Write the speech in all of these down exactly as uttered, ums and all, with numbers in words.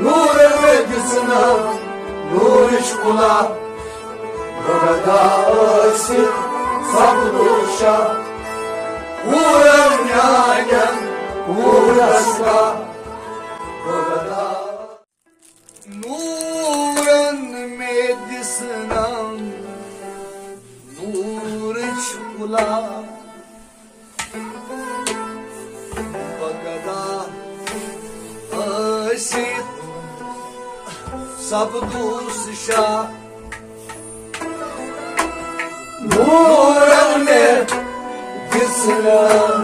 نوٗرن مےٚ دِژٕنم نوٗرٕچ کُلا، بہٕ گدا ٲسِتھ سپدُس شاہ۔ کوٗرن میانٮ۪ن کوٗرس گاہ، بہٕ گدا۔ نوٗرن مےٚ دِژٕنم نوٗرٕچ کُلا، بہٕ گدا ٲسِتھ سپدُس شاہ۔ نوٗرن مےٚ دِژٕنم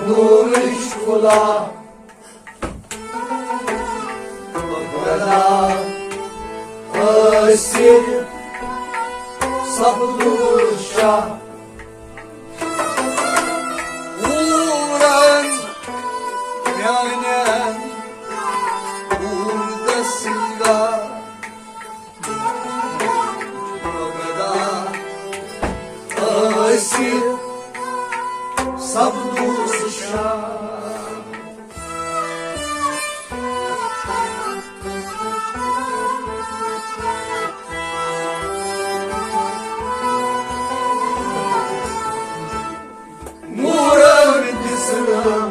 نوٗرٕچ کُلا، بہٕ گدا ٲسِتھ سپدُس شاہ۔ کوٗرن میانٮ۪ن کوٗر دسگا، بہٕ گدا ٲسِتھ سپدُس شاہ۔ نوٗرن دِژٕنم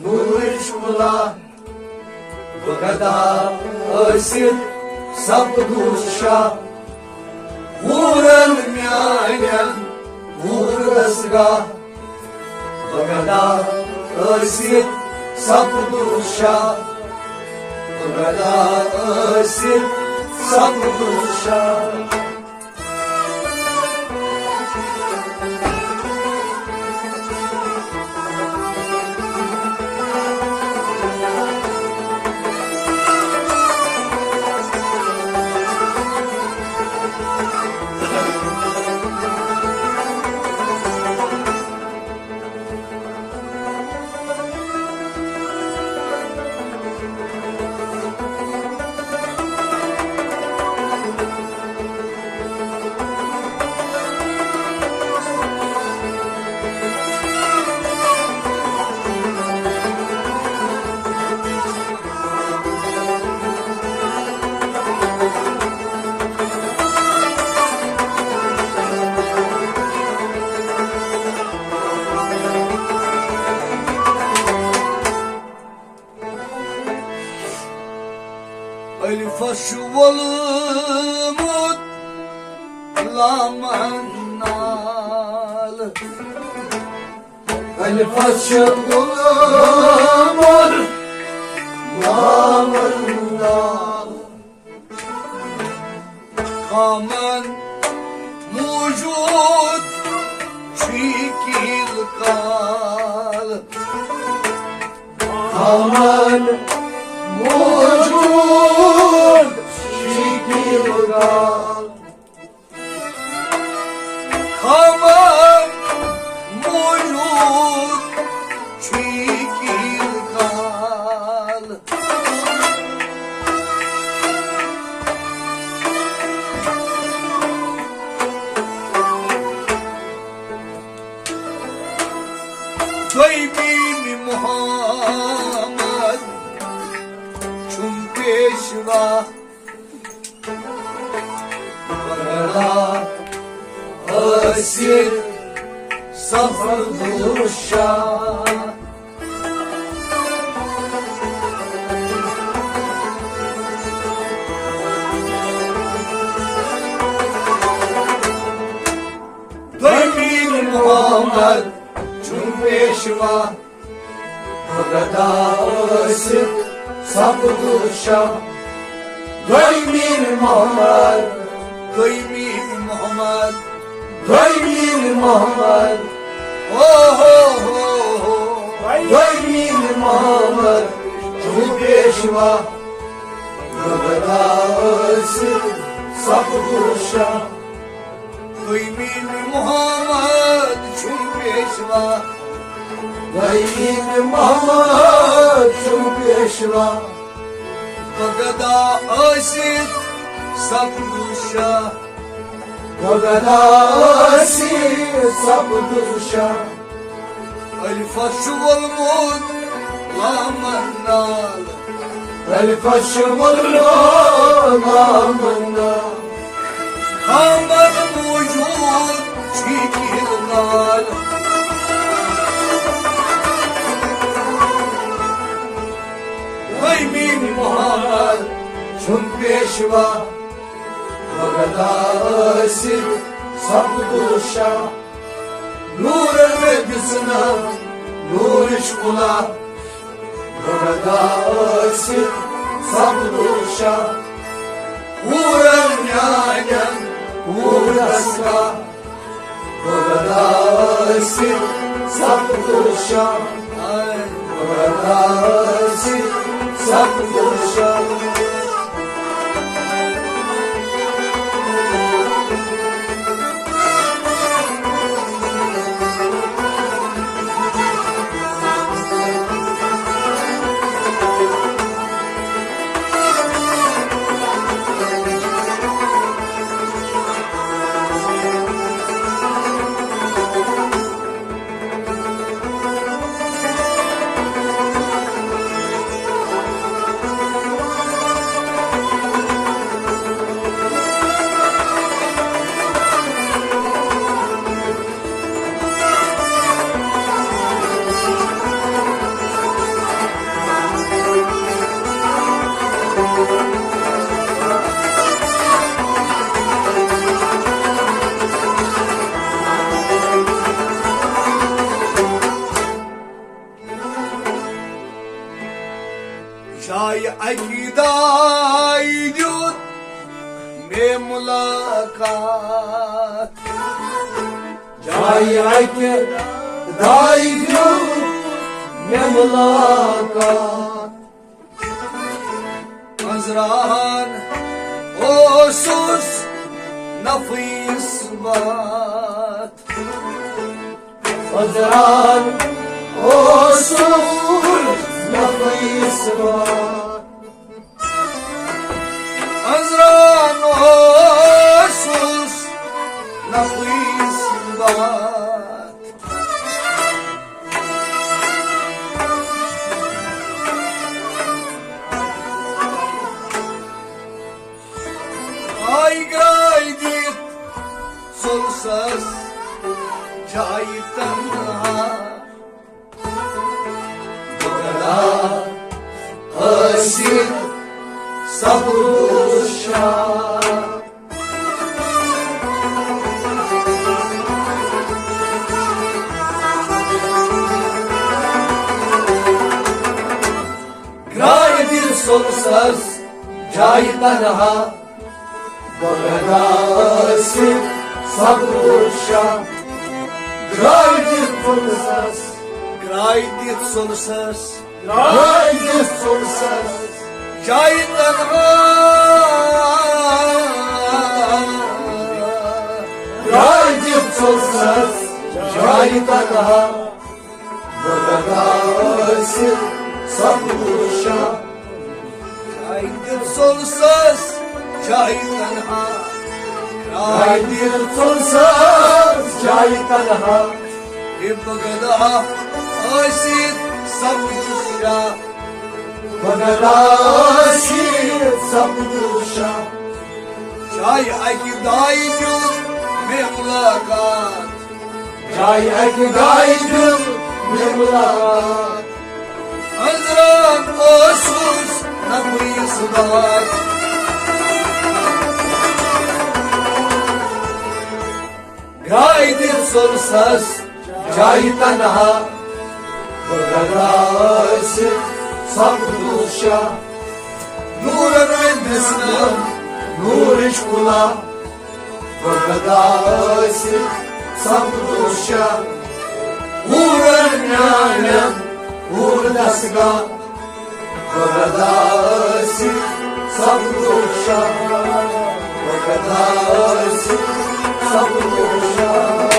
نوٗرٕچ کُلا، بہٕ گدا ٲسِتھ سپدُس شاہ۔ کوٗرن میانٮ۪ن کوٗر دسگا، بہٕ گدا ٲسِتھ سپدُس شاہ، بہٕ گدا ٲسِتھ سپدُس شاہ۔ الفس چھُ ووٚلمُت لامن نال۔ الفس چھُ ووٚلمُت لامن نال۔ خامن موجود چھُ یہِ کیل کال۔ خامن موجود چھُ یہِ کیل کال۔ خامن موجود چھُ یہِ کیل کال۔ دوٚیمہِ محمد چھُم پیشوا۔ بہٕ گدا ٲسِتھ سپدُس شاہ۔ دوٚیمہِ محمد چھُم پیشوا۔ بہٕ گدا ٲسِتھ سپدُس شاہ۔ دوٚیمہِ محمد، دوٚیمہِ محمد، دوٚیمہِ محمد۔ او ہو ہو ہو۔ دوٚیمہِ محمد چھُم پیشوا۔ بہٕ گدا ٲسِتھ سپدُس شاہ۔ دوٚیمہِ محمد چھُم پیشوا۔ دوٚیمہِ محمد چھُم پیشوا۔ بہٕ گدا ٲسِتھ سپدُس شاہ۔ بہٕ گدا ٲسِتھ سپدُس شاہ۔ الفس چھُ ووٚلمُت لامن نال۔ الفش والله ما منا. آمد موجود چھی کِہِل نال. دوٚیمہِ محال چھُم پیشوا. بغدا ٲسِتھ سپدُس شاہ. نوٗرن مےٚ دِژ نہٕ نوٗرٕچ کُلا. بغدا ٲسِتھ سپدُس شاہ. کوٗرن میانٮ۪ن کوٗر دستگاہ. بغدا ٲسِتھ سپدُس شاہ. بغدا ٲسِتھ سپدُس شاہ. جایہِ اَکہِ دایہِ دیُت مےٚ مُلاقات. جایہِ اَکہِ دایہِ دیُت مےٚ مُلاقات. پٔزران اوسُس نفیس بات. پٔزران اوسُس نفیس بات. پٔزران اوسُس نفیس بات. آے گرٛاے دِتھ ژوٚلسَس جایہِ تنہا. بغدا ٲسِتھ سپدُس شاہ. گرٛاے دِتھ ژوٚلسَس جایہِ تنہا. بغدا ٲسِتھ سپدُس شاہ. گرٛاے دِتھ ژوٚلسَس. گرٛاے دِتھ ژوٚلسَس. گرٛاے دِتھ ژوٚلسَس. جایہِ تنہا. گرٛاے دِتھ ژوٚلسَس جایہِ تنہا. بغدا ٲسِتھ سپدُس شاہ. گرٛاے دِتھ ژوٚلسَس جایہِ تنہا. گرٛاے دِتھ ژوٚلسَس جایہِ تنہا. ہے بغدا ٲسِتھ سپدُس شاہ. بغدا ٲسِتھ سپدُس شاہ. جایہِ اَکہِ دایہِ دیُت مےٚ مُلاقات. جایہِ اَکہِ دایہِ دیُت مےٚ مُلاقات. پٔزران اوسُس نفیس بات. گرٛاے دِتھ ژوٚلسَس جایہِ تنہا. بغدا ٲسِتھ سپدُس شاہ. نوٗرن أنۍ دِژنَم نوٗرٕچ کُلا. بغدا ٲسِتھ سپدُس شاہ. کوٗرن میانٮ۪ن کوٗر دستگاہ. بغدا ٲسِتھ سپدُس شاہ. بغدا ٲسِتھ سپدُس شاہ.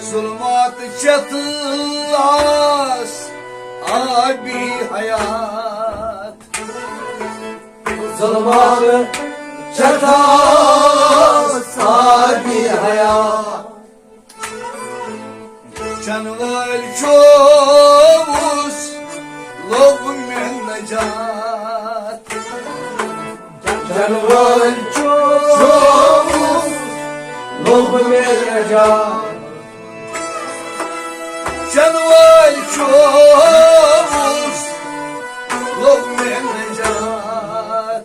ظلمات چتھ آس آبی حیات۔ ظلمات چتھ آس آبی حیات۔ چنہٕ وٲلۍ چووُس لوٚب مےٚ نجات۔ چنہٕ وٲلۍ چووُس لوٚب مےٚ نجات۔ چنہٕ وٲلۍ چووُس لوٚب مےٚ نجات۔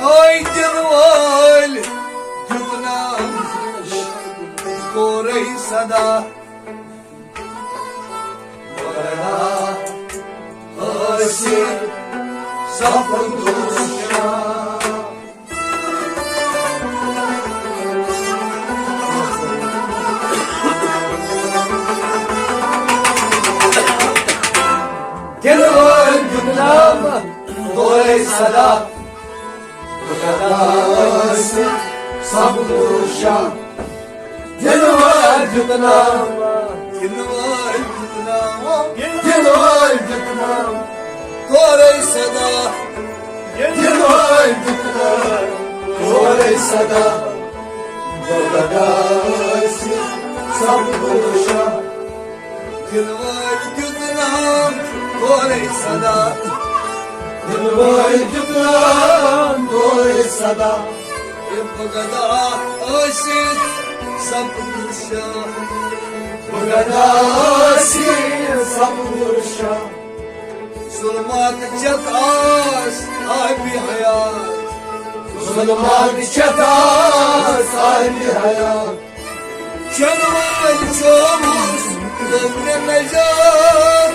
آے دِنہٕ وٲلۍ دیُتنم کورے صدا۔ وغدا ٲسِتھ سپُدُس شاہ۔ دِنہٕ وٲلۍ دیُتنم کورے صدا۔ وغدا ٲسِتھ سپُدُس شاہ۔ دِنہٕ وٲلۍ دیُتنم، دِنہٕ وٲلۍ دیُتنم، دِنہٕ وٲلۍ دیُتنم کورے صدا۔ دِنہٕ وٲلۍ دیُتنم کورے صدا۔ وغدا ٲسِتھ سپُدُس شاہ۔ دِنہٕ وٲلۍ دیُتنم کورے صدا۔ دِنہٕ وٲلۍ دیُتنم کورے صدا۔ اے وغدا ٲسِتھ سپُدُس شاہ۔ وغدا ٲسِتھ سپُدُس شاہ۔ ظلمات چتھ آس آبِ حیات۔ ظلمات چتھ آس آبِ حیات۔ چنہٕ وٲلۍ چووُس لوٚب مےٚ نجات۔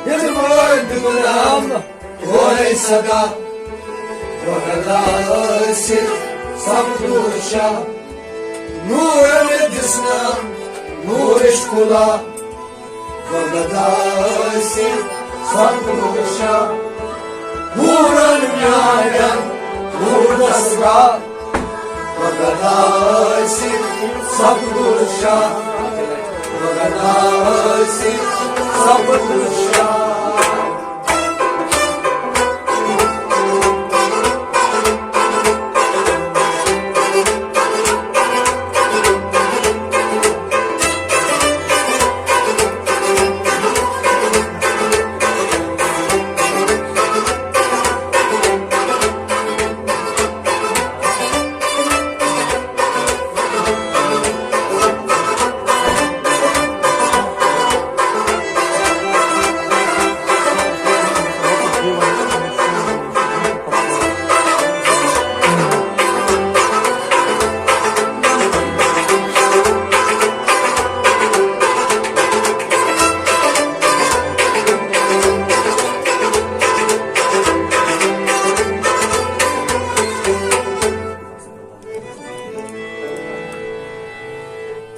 دِنہٕ وٲلۍ دیُتنم کورے صدا۔ وغدا ٲسِتھ سپُدُس شاہ۔ نوٗرن دیُتنم نوٗرٕچ کُلا۔ وغدا ٲسِتھ سپُدُس شاہ۔ نوٗرن میانٮ۪ن نوٗر دستگاہ۔ وغدا ٲسِتھ سپُدُس شاہ۔ وغدا ٲسِتھ سپُدُس شاہ۔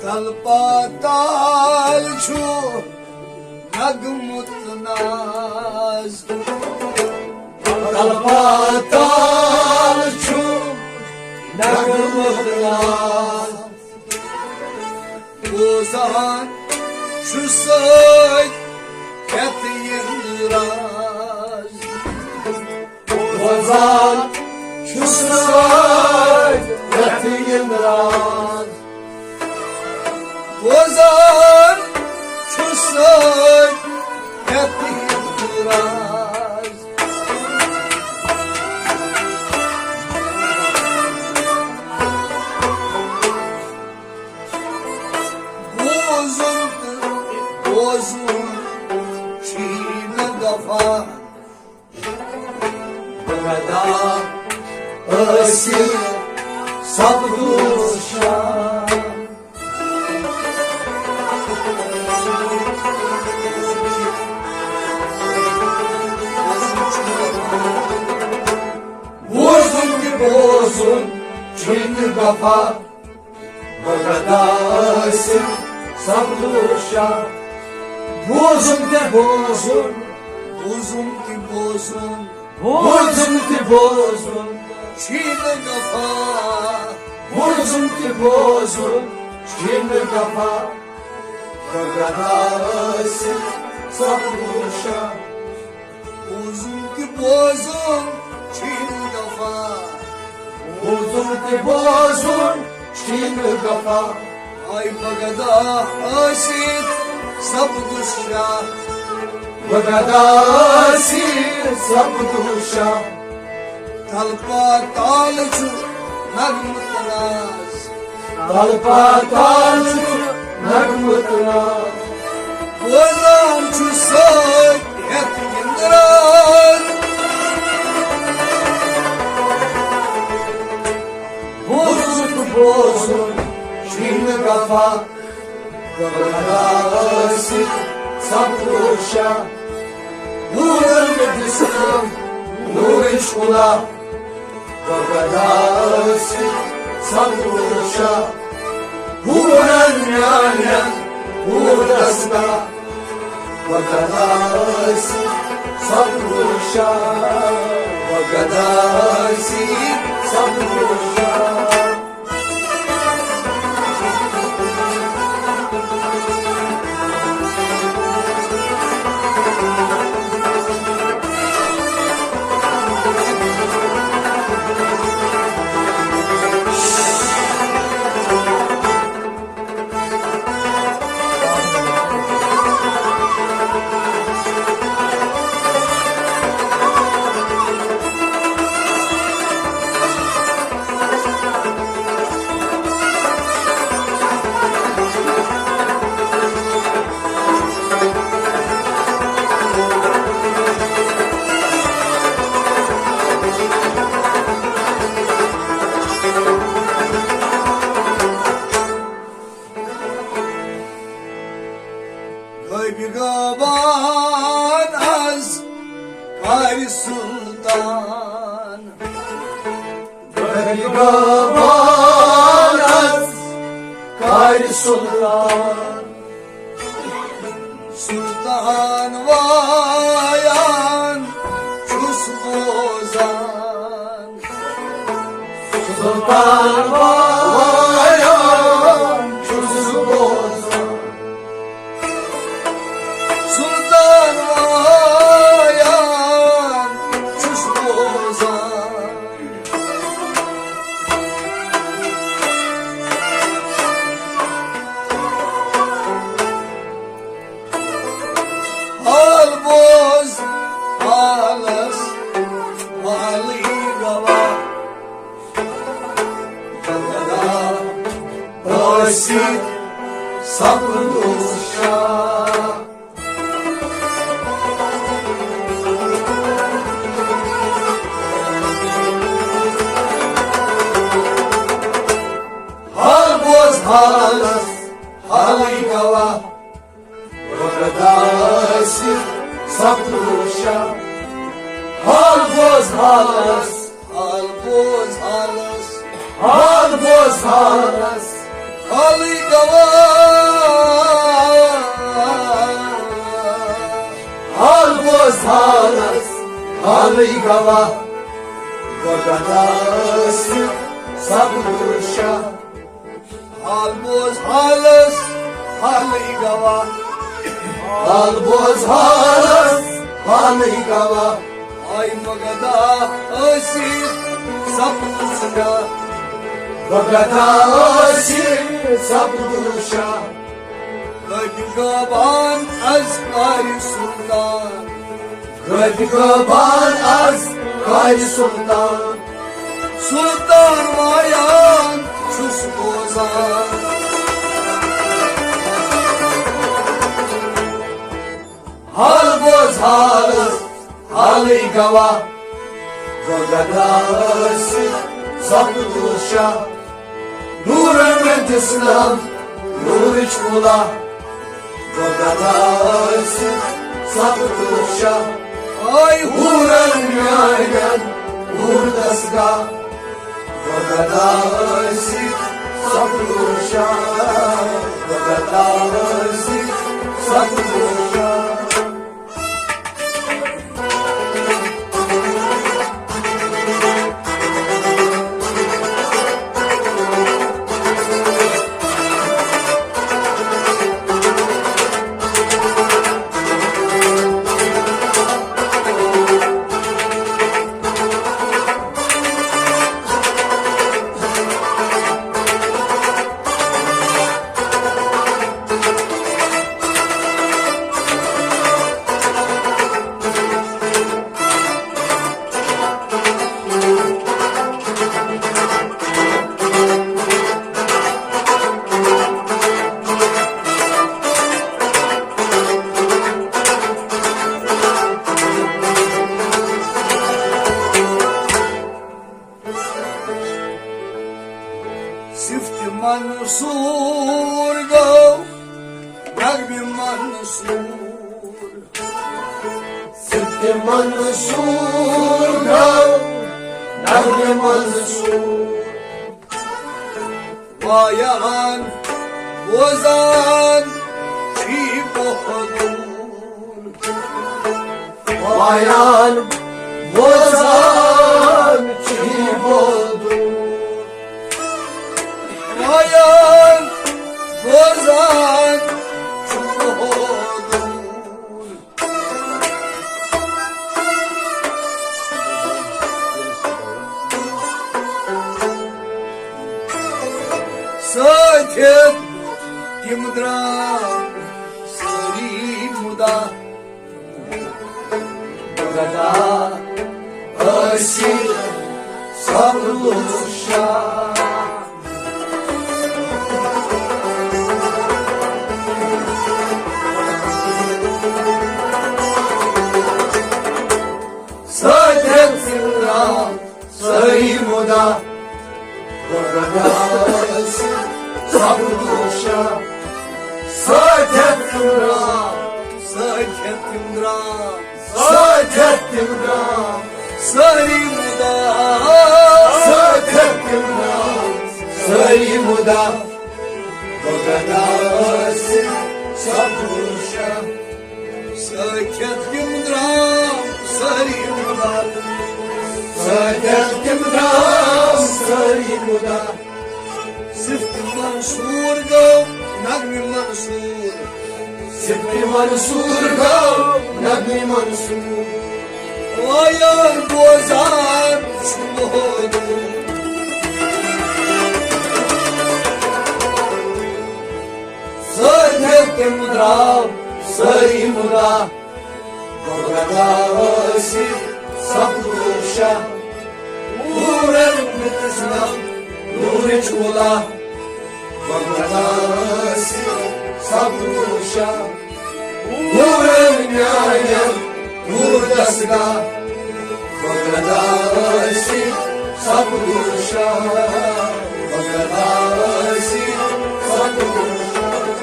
تل پاتال چھُ نغمُت ناز۔ تل پاتال چھُ نغمُت ناز۔ بوزان چھُ سۭتۍ ہٮ۪تھ یِنہٕ راز۔ بوزان چھُس سۭتۍ ہٮ۪تھ یِنہٕ راز۔ بوزان چھُس سۭتۍ ہٮ۪تھ یِنہٕ راز۔ بوزُن تہٕ بوزُن چھی نہٕ دفعہ۔ وغدا ٲسِتھ سپُدُس شاہ۔ بوزُن تہِ بوزُن چھُنہٕ دفعہ۔ وغدا ٲسِتھ سپُدُس شاہ۔ بوزُن تہِ بوزُن۔ بوزُن تہِ بوزُن۔ بوزُن تہِ بوزُن۔ چھُے نہٕ غفا۔ بوزُن تہِ بوزُن۔ چھُے نہٕ غفا۔ بغدا ٲسِتھ سپدُشا۔ بوزُن تہِ بوزُن۔ چھُے نہٕ غفا۔ بوزُن تہِ بوزُن۔ چھُے نہٕ غفا۔ آے بغدا ٲسِتھ سپدُشا۔ بغدا ٲسِتھ سپدُشا۔ تلپا تال چھُ نغمہٕ تراز۔ تلپا تال چھُ نغمہٕ تراز۔ بوزان چھُ سۭتۍ ہٮ۪تھ گِنٛدراز۔ بوزُن تہٕ بوزُن چھُے نہٕ غفا۔ بغدا ٲسِتھ سپدُشا۔ نوٗرن مےٚ دِژ نوٗرٕچ کُلا۔ بغدا ٲسِتھ سپدُشا۔ نوٗرن میانٮ۪ن نوٗر دستا۔ بغدا ٲسِتھ سپدُشا۔ بغدا ٲسِتھ سپدُشا۔ گٲبی گٲبان از کارِ سلطان۔ گٲبی گٲبان از کارِ سلطان۔ سلطان وایان چھُس بوزان۔ سلطان وایان چھُس بوزان۔ سلطان وایان چھُس بوزان۔ حال بوز حالس، حالٕے گواہ۔ بغدا ٲسِتھ سپدُشا۔ حال بوز حالس، حالٕے گواہ۔ بغدا ٲسِتھ سپدُشا۔ حال بوز حالس۔ حال بوز حالس۔ حال بوز حالس۔ حالٕے گواہ۔ حال بوز حالس۔ حالٕے گواہ۔ بغدا ٲسِتھ سپدُشا۔ حال بوز حالس، حالٕے گواہ۔ حال بوز حالس، حالٕے گواہ۔ آے بغدا ٲسِتھ سپدُشا۔ بغدا ٲسِتھ سپدُشا۔ گٲبی گٲبان از کارِ سلطان۔ گٲبی گٲبان از کارِ سلطان۔ سلطان وایان چھُس بوزان۔ حال بوز حالس، حالٕے گواہ۔ بغدا ٲسِتھ سپدُشا۔ نوٗرن مےٚ دِژ نم نوٗرٕچ کُلا۔ بغدا ٲسِتھ سپدُشا۔ آے حوٗرن میانٮ۪ن حوٗر دستگاہ۔ بغدا ٲسِتھ سپدُشا۔ بغدا ٲسِتھ سپدُشا۔ منصور گو، نبی منصور۔ وایان بوزان چھی بہادر۔ وایان بوزان چھی بہادر۔ وایان بوزان چھی بہادر۔ ساتھ ہیتھ تِم درٛاو سٲری مُدا۔ گدا ٲسِتھ سپُد شاہ۔ سٲتھٮ۪ن سٕنٛدرا سٲری مُدا، گۄڈٕ ٲسۍ سپُد شاہ۔ سٲتھٮ۪ن سٕنٛدرا، سٲتھٮ۪ن سٕنٛدرا، سٲتھٮ۪ن سٕنٛدرا سٲری مُدا۔ سٲتھٮ۪ن سٕنٛدرا سٲری مُدا، گۄڈٕ ٲسۍ سپُد شاہ۔ سٲتھٮ۪ن تِم درٛاو سٲری مُدا۔ سٲتھٮ۪ن تِم درٛاو سٲری مُدا۔ صرف منصور گوٚو نغمہِ منصور۔ صرف منصور گوٚو نغمہِ منصور۔ وایان بوزان چھُ موجود۔ سٲتھٮ۪ن تِم درٛاو سٲری مُدا۔ گۄڈٕ ٲسِتھ سپُد شاہ۔ نوٗرن دِژ نم نوٗرٕچ وُلا۔ گۄڈٕ ٲسِتھ سپُد شاہ۔ نوٗرن میانٮ۪ن نوٗر دستگاہ۔ گۄڈٕ ٲسِتھ سپُد شاہ۔ گۄڈٕ ٲسِتھ سپُد شاہ۔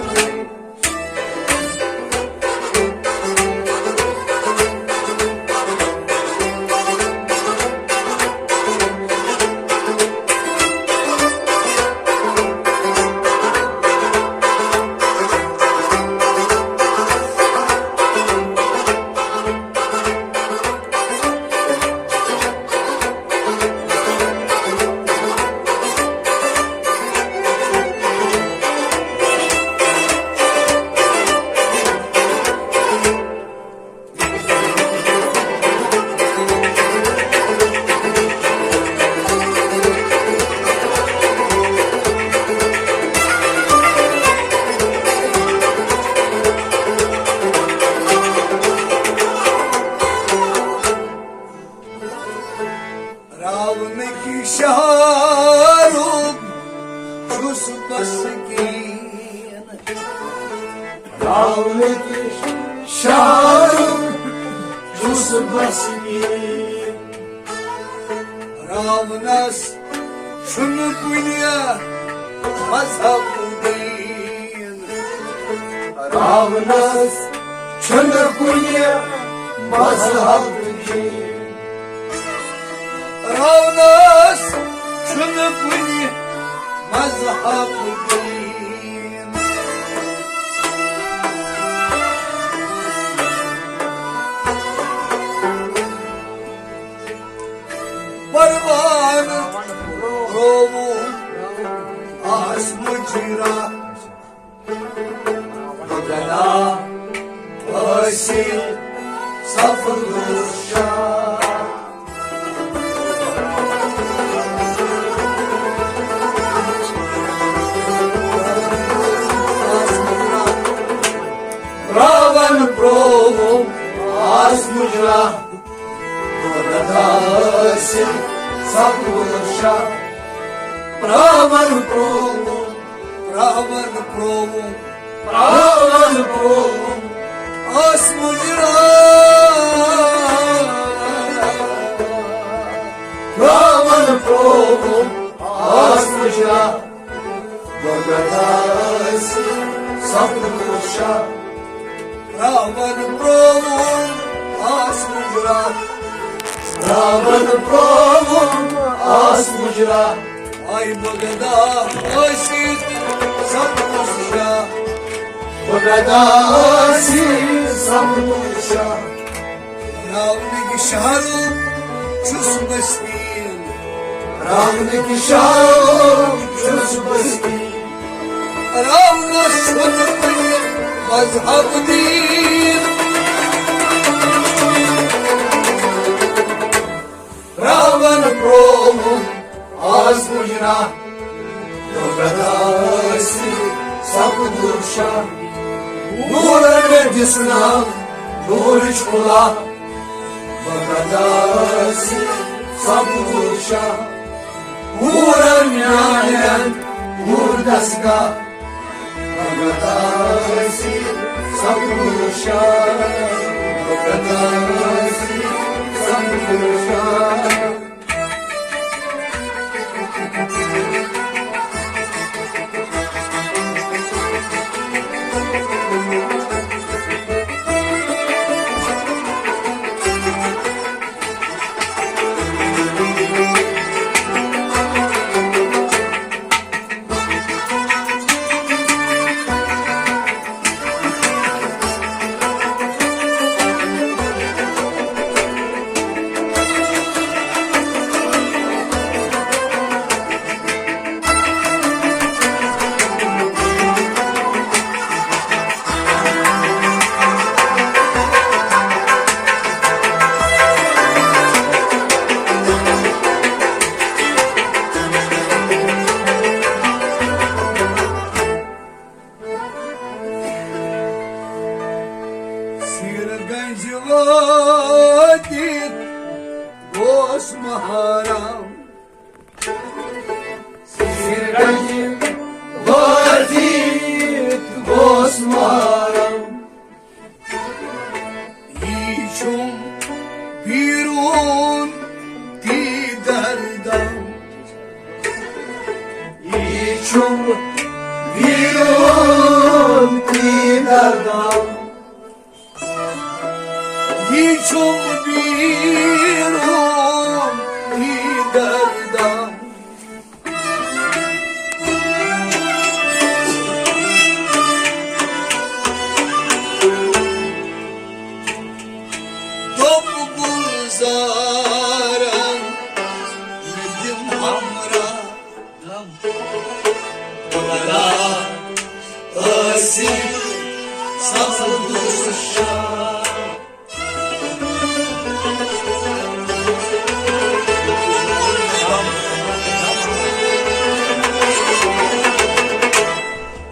راونٕکۍ شہارُک چھُس بس کِہیٖنۍ۔ راونٕکۍ شہارُک چھُس بس کِہیٖنۍ۔ راونس چھُنہٕ کُنہِ مذہب دین۔ راونس چھُنہٕ کُنہِ مذہب دین۔ راونس چھُنہٕ کُنہِ مذہب دین۔ پروانہٕ رووُم آس مُجرا۔ گدا ٲسِتھ سپُد شاہ۔ راون پرووُم آس مُجرا۔ گدا ٲسِتھ سپُد شاہ۔ پراون پرووُم، پراون پرووُم، پراون پرووُم آس مُجرا۔ پراون پرووُم آس مُجرا۔ گدا ٲسِتھ سپُد شاہ۔ راون پرووُم، آس مُجرا، راوَن پرٛاوُن آس مُجرا۔ آے بغدا ٲسِتھ سپدُس شاہ۔ بغدا ٲسِتھ سپدُس شاہ۔ راونٕکۍ شہرُک چھُس بستی۔ راونٕکۍ شہرُک چھُس بستی۔ راونس چھُنہٕ کُنہِ مذہب دین۔ راون پرٛووُن آز مُجرا۔ بغدا ٲسِتھ سپدُس شاہ۔ نوٗرن مےٚ دِژ ناو نوٗرٕچ کُلا۔ بغدا ٲسِتھ سپدُس شاہ۔ نوٗرن میانٮ۪ن نوٗر دستگاہ۔ بغدا ٲسِتھ سپدُس شاہ۔ بغدا ٲسِتھ سپدُس شاہ۔ سیرگنج وٲتِتھ گوس محرم۔ سیرگنج وٲتِتھ گوس محرم۔ یی چھُم بیرون تی دردم۔ یی چھُم بیرون تی دردم۔ یی چھُم بیرون تی دردم۔ دوٚپ گُلزارن، یِم ہمراہ۔ بغدا ٲسِتھ سپدُس شاہ۔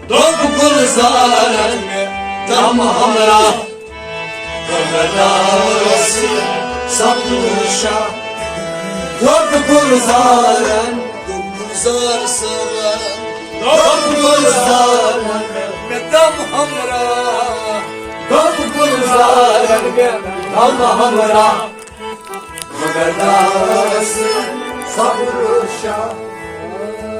دوٚپ گُلزارن مےٚ دم ہمراہ۔ بغدا ٲسِتھ سپدُس شاہ۔ دوٚپ گُلزارن، دوٚپ گُلزار صٲبن، دوٚپ گُلزارن مےٚ دم ہمراہ۔ دوٚپ گُلزارن مےٚ دم ہمراہ۔ بغدا ٲسِتھ سپدُس شاہ۔